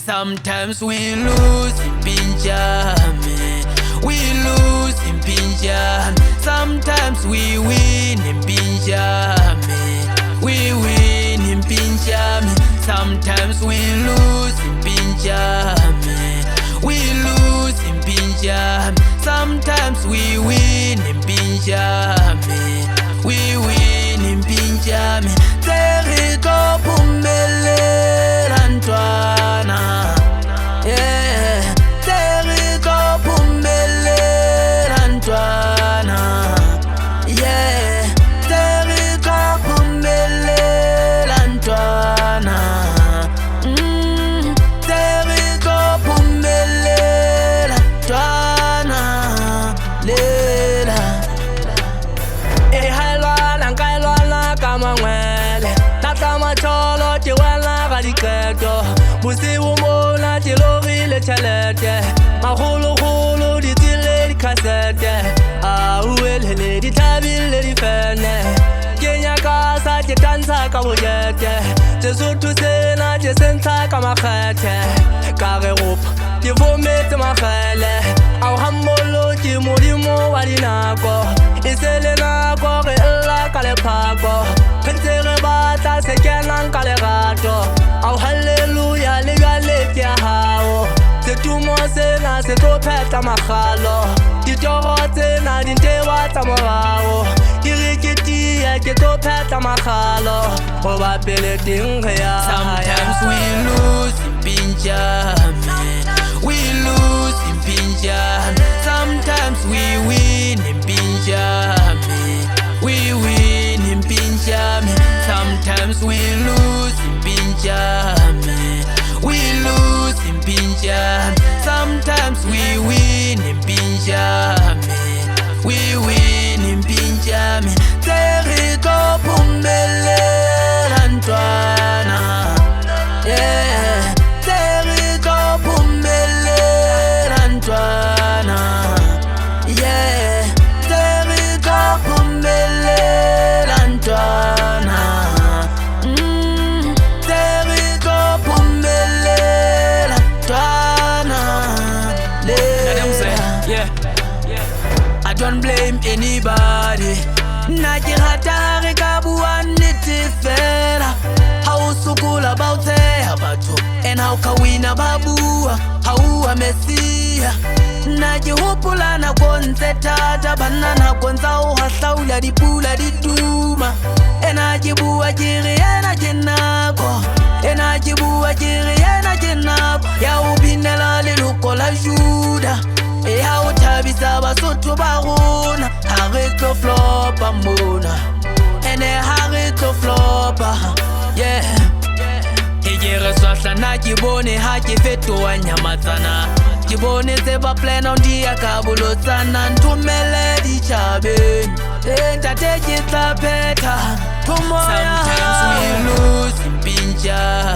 Sometimes we lose impinjame, we lose impinjame. Sometimes we win impinjame, we win impinjame. Sometimes we lose impinjame, we lose impinjame. Sometimes we win impinjame, we win impinjame. Tse re tlo phumelela ntwana, yeah. Tse re tlo phumelela ntwana, yeah. Tse re tlo phumelela ntwana, Tse re tlo phumelela ntwana, lela. E haelwana nka e lwana ka mangwele natla matsholo ke wela ga diqeto bosigo mona ke lorile tšhelete magologolo di tsile dikhasete a uelele di thabile difene ke nyaka sa ke tantsha ka bojete Sesotho sena ke sentsha ka makgethe ka re gopa ke vometse makgele ao gammolo ke modimo wa dinako e se le nako re lla ka lephako re ntse re batla se kenang ka lerato ao halleluja le bjale ke ya hao setumo sena se tlo phetha makgalo ditoro tsena di ntewa tsa morao ke re ke tie ke tlo phetha makgalo goba pele teng re ya. Sometimes we lose impinjame, we lose impinjame. Sometimes we win impinjame, we win impinjame. Sometimes we lose impinjame, we lose impinjame. Sometimes we win impinjame, we win impinjame. Tse re tlo phumelela ntwana, yeah. Tse re tlo phumelela ntwana, yeah. Tse re tlo phumelela ntwana, Tse re tlo phumelela ntwana, lela. Yeah. I don't blame anybody. Nna ke rata ha re ka bua nnete fela. Ha o sokola ba o tsheha batho, and ha o ka wina ba bua, ha o a Messia. Nna ke hopola nakong tse thata, banna nakong tsa ho hahlaula dipula di duma. Ena ke bua ke re ena ke nako, ena ke bua ke re ena ke nako ya ho binela leloko la Juda. E ha o thabisa Basotho ba rona, ha re tlo flopa mona, ene ha re tlo flopa, yeah. Ke ke re swahla nna ke bone ha ke fetoha nyamatsana, ke bone tse ba plan on di ya ka bolotsana. Nthomele ditjhabeng, ntate ke tla phetha thomo ya Sometimes hao. we Lose impinjame.